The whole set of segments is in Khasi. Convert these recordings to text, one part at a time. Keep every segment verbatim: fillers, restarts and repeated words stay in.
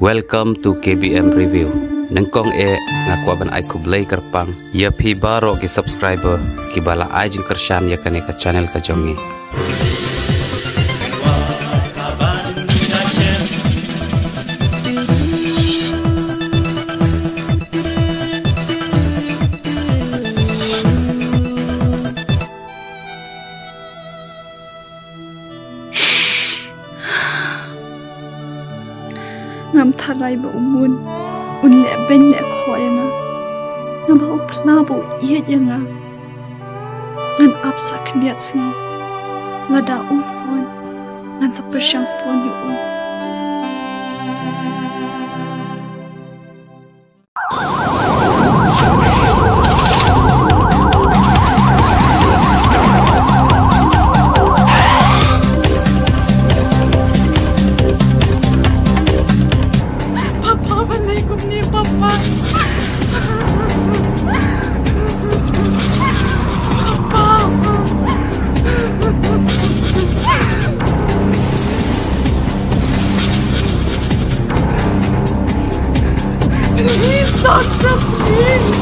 Welcome to K B M Review. Nyngkong eh nga kwah ban ai khublei kyrpang ïa phi baroh ki subscriber kiba la ai jingkyrshan ïa kane ka channel ka jong ngi. Ngam tharai ba u Mun un leh beiñ leh khoh ïa nga. Naba u phla ba u ïeit ïa nga. Ngan ap sa khyndiat sngi. Lada um phone, ngan sa pyrshang phone ïa u. Papa, balei kumne, Papa? Papa. Please, doctor, please.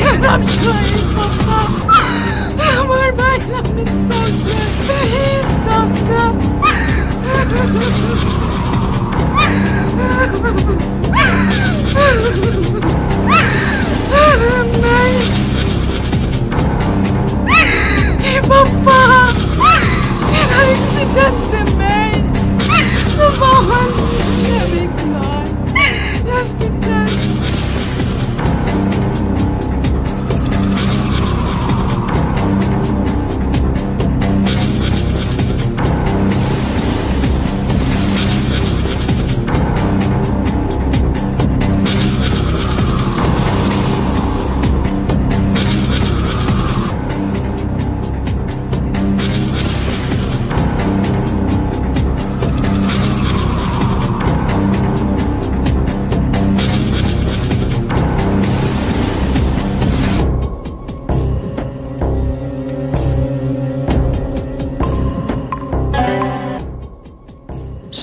Can I try, Papa? Where my love is so, please, doctor. Mei. Ïa papa. Ïa accident te mei. Papa wan ïa mei kloi. Hospital.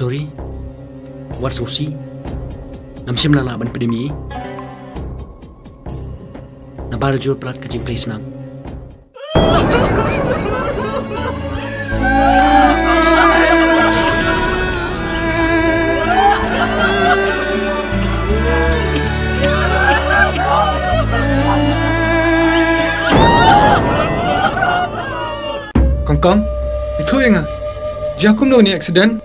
Sorry. Wat sngewsih. Ngam shym la lah ban pynim ïa i. Naba la jur palat ka jingpyrshang. Kong Kong, ithuh ïa nga. Jia kumno kane ka accident?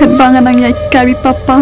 Katba nga nang ïaid kai bad i papa.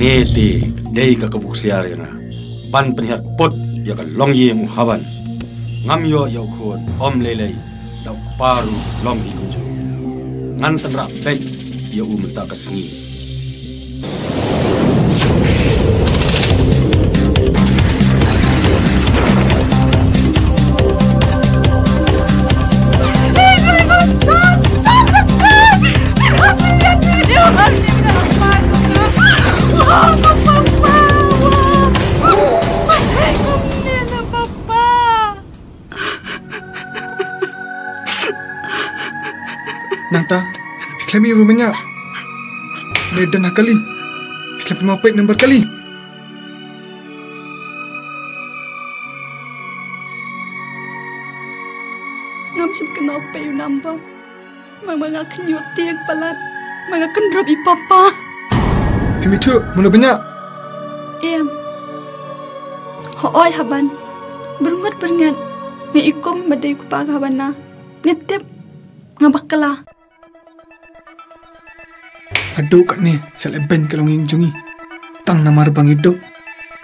Kane te dei ka kabu ksiar ïa nga ban pynhiar kput ïa ka longïing u Haban. Ngam ïoh ïa u khun ym lei lei da u kpa ruh long hi kumjuh. Ngan tynrah beit ïa u mynta ka sngi. Nangta, phi khlem ïa u bniah. Ne don ha kali. Phi khlem pynmawpeit namar kali. Ngam shym kynmaw peit u number. Manga nga khñiot tieng palat. Manga kynrup i papa. Phim ithuh mano bniah? Em. Hooid Haban. Byrngot byrngat. Nga i kum ba dei u kpa ka ha bana. Nga tip, nga bakla. Haduh katne sha lehbeiñ ka longïing jong ngi. Tang namar ba ngi duh,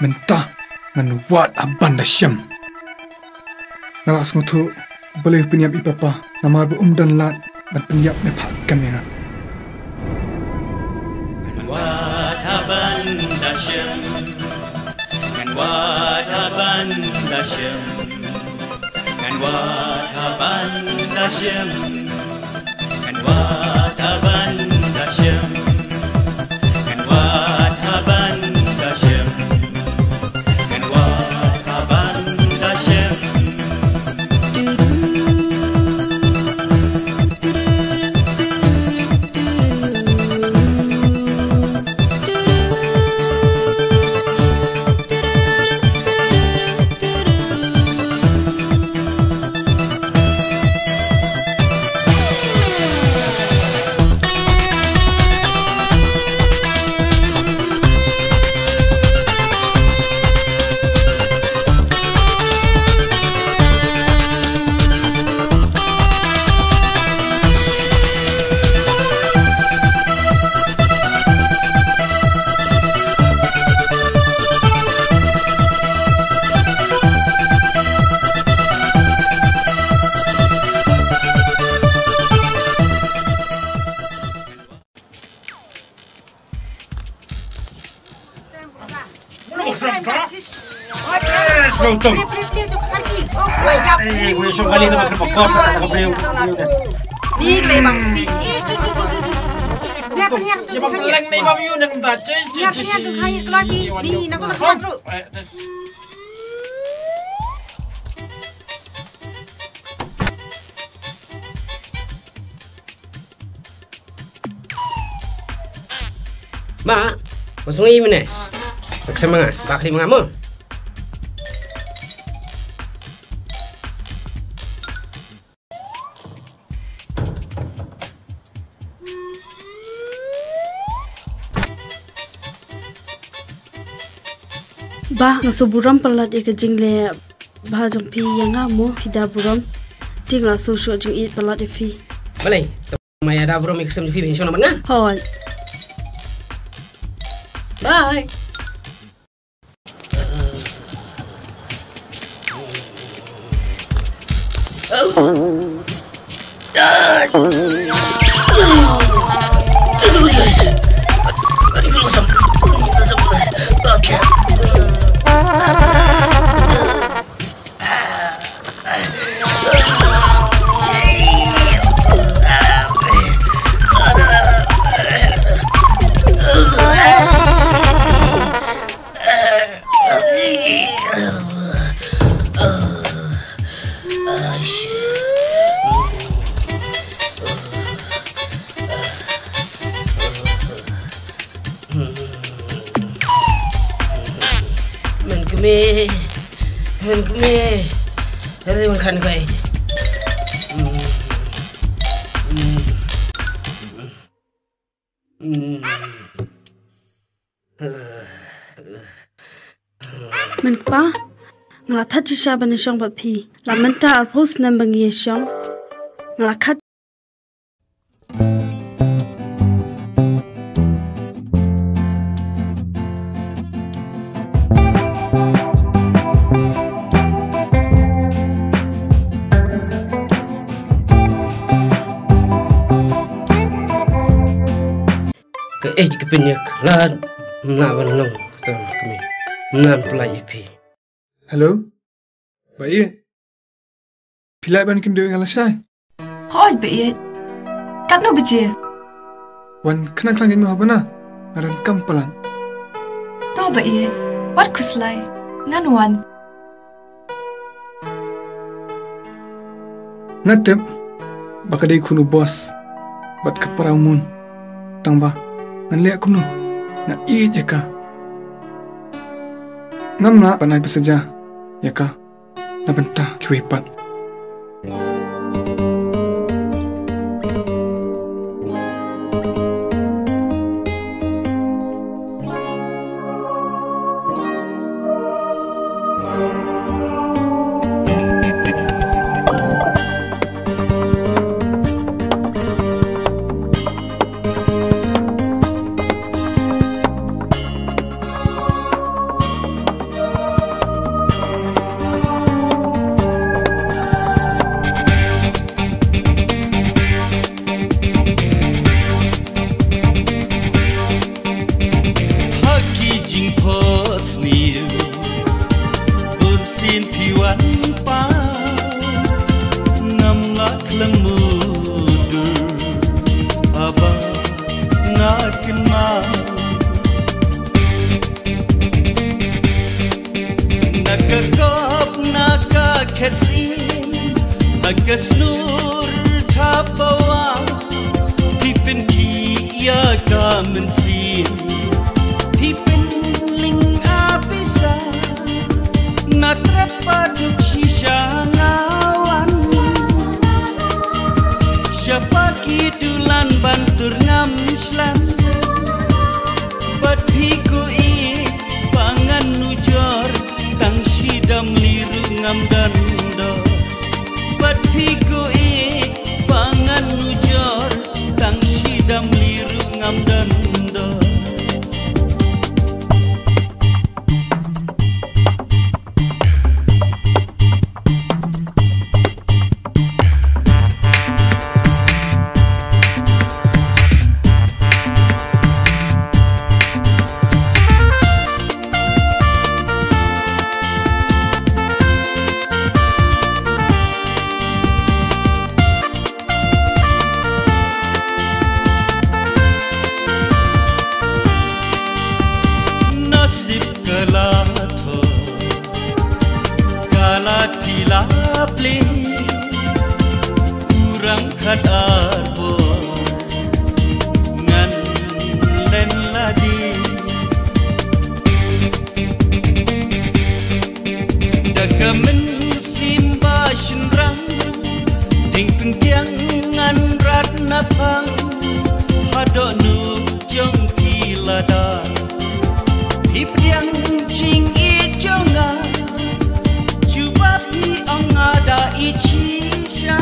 mynta ngan wad ha ban da shem. Nga la sngewthuh balei u pynïap ïa i papa, namar ba um don lad ban pynïap ne phah kem ïa nga. Ngan wad ha ban da shem. Ngan wad ha ban da shem. Ngan wad ha ban da shem. Ngan wad ha ban da shem. Ngan wad ha ban da shem. Ngan wad ha ban da shem. Ma, ma sngew ïa mane. Ba ksa ma nga, ba khlieh ma nga mo. Bah, nga sngewburom palat ïa ka jingleh bha jong phi ïa nga mo, phi da burom. Te nga la sngewshoh jingïeit palat ïa phi. Balei? Ma ïa da burom ïa ka sem jong phi, phin shong noh bad nga. Hooid. Bye. Men kmie, men kmie. Hadi wan khan kai. Men kpa, nga la that shisha ban ïashong bad phi. La mynta arphew snem ba ngi ïashong. Nga la khot. Kaei ka pynïakhlad, mla ban long tang kmie, mlan pynlait ïa phi. Hello? Ba ïeit. Phi lah ban kynduh ïa nga lashai? Hooid ba ïeit. Katno baje? Wan khnang khnang ïa nga ha bana. Nga donkam palat. To ba ïeit. Wat khuslai. Ngan wan. Nga tip ba ka dei khun u boss bad ka para u Mun. Tang ba ngan leh kumno, nga ïeit ïa ka. Ngam lah ban ai pasaja ïa ka na bynta kiwei pat. Lem mudur haba nga kynmaw na ka kop na ka khet sien, ha ka snur thapawang, phi pynkhih ïa ka mynsiem, phi pynlyngngoh pisa. Na trep ba duk shisha nga wan sha paki dulan ban tur ngam shlem. Bad phi ku i ba ngan nujor tang shi dam li ruh ngam don dor. Bad phi ku i ba ngan nujor tang shi dam li ruh ngam don dor. Nasib ka la thoh, ka la ti la plie, u rangkhat ar bor ngan len lade. Da ka mynsiem ba shynrang, ding pynkiang ngan rat na phang, haduh nu jong phi lada. Phi pdiang jingïeit jong nga, jubab phi ong nga da ïeit shisha.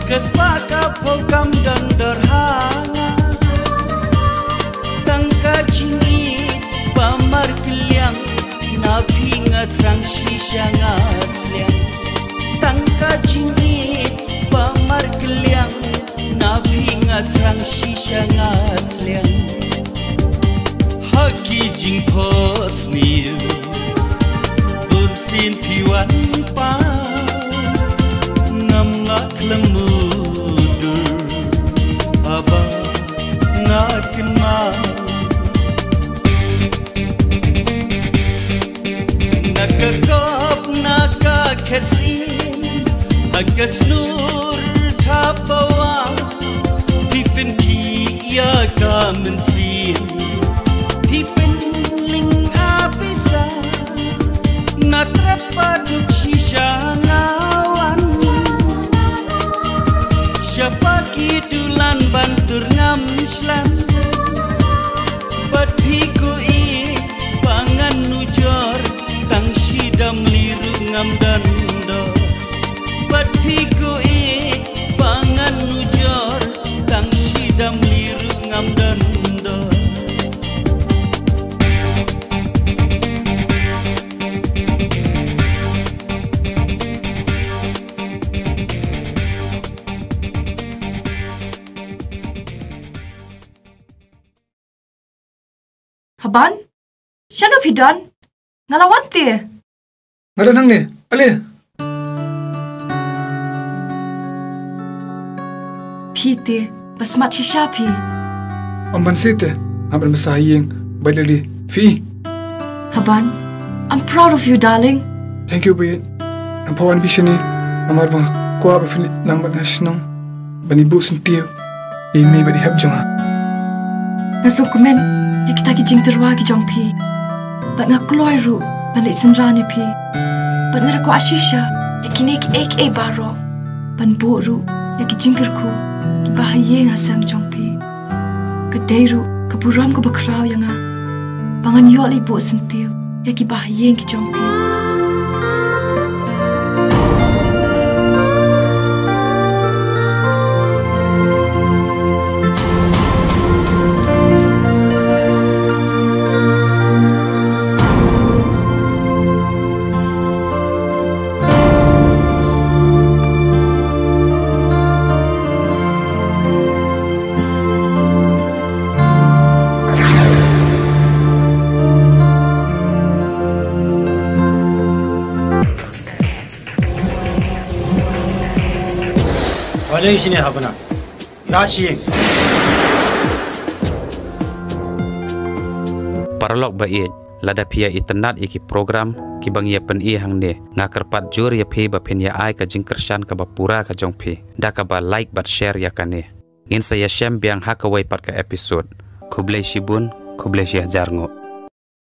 Ka spah ka phew kam don dor ha nga. Tang ka jingïeit ba markylliang, na phi nga thrang shisha nga sliang. Tang ka jingïeit ba markylliang, na phi nga thrang shisha nga sliang. Ha ki jingphohsniew, bun sien phi wan paw, ngam lah khlem mudur haba nga kynmaw. Na ka kop na ka khet sien, ha ka snur thapawang, phi pynkhih ïa ka mynsiem, phi pynlyngngoh pisa. Na trep ba duk shisha nga wan sha paki dulan ban tur ngam shlem. Bad phi ku i ba ngan nujor tang shi dam li ruh ngam don dor. Bad phi ku i ba ngan nujor tang shi dam li ruh ngam don dor. Haban? Shano phi don? Nga la wan te. Nga don hangne. Ale. Phi te, ba smat shisha phi. Ym ban sih te, nga ban bsa ha ïing bad lade phi. Haban, I'm proud of you, darling. Thank you, Bait. Ngam pat wan bishni namar ba nga kwah ba phin leit lang bad nga sha shnong ban ïa buh syntiew ïa i mei bad i hep jong nga. Nga sngewkmen ïa kita ki jingtyrwa ki jong phi. Bad nga kloi ruh ban leit synran ïa phi. Bad nga da kwah shisha ïa kine kiei kiei baroh ban buh ruh ïa ki jingkyrkhu kiba ha ïing ha sem jong phi. Ka dei ruh ka burom kaba khraw ïa nga ba ngan ïoh leit buh syntiew ïa kiba ha ïing ki jong phi. Alei sini hapana. Rashi. Paralok ba ïeit, lada phi ïa itynnad ïa ki program kiba ngi ïa pyni hangne, nga kyrpad jur ïa phi ba phin ïa ai ka jingkyrshan kaba pura ka jong phi da kaba like bad share ïa kane. Ngin sa ïashem biang ha kawei pat ka episode. Khublei shibun, khublei shihajar nguh.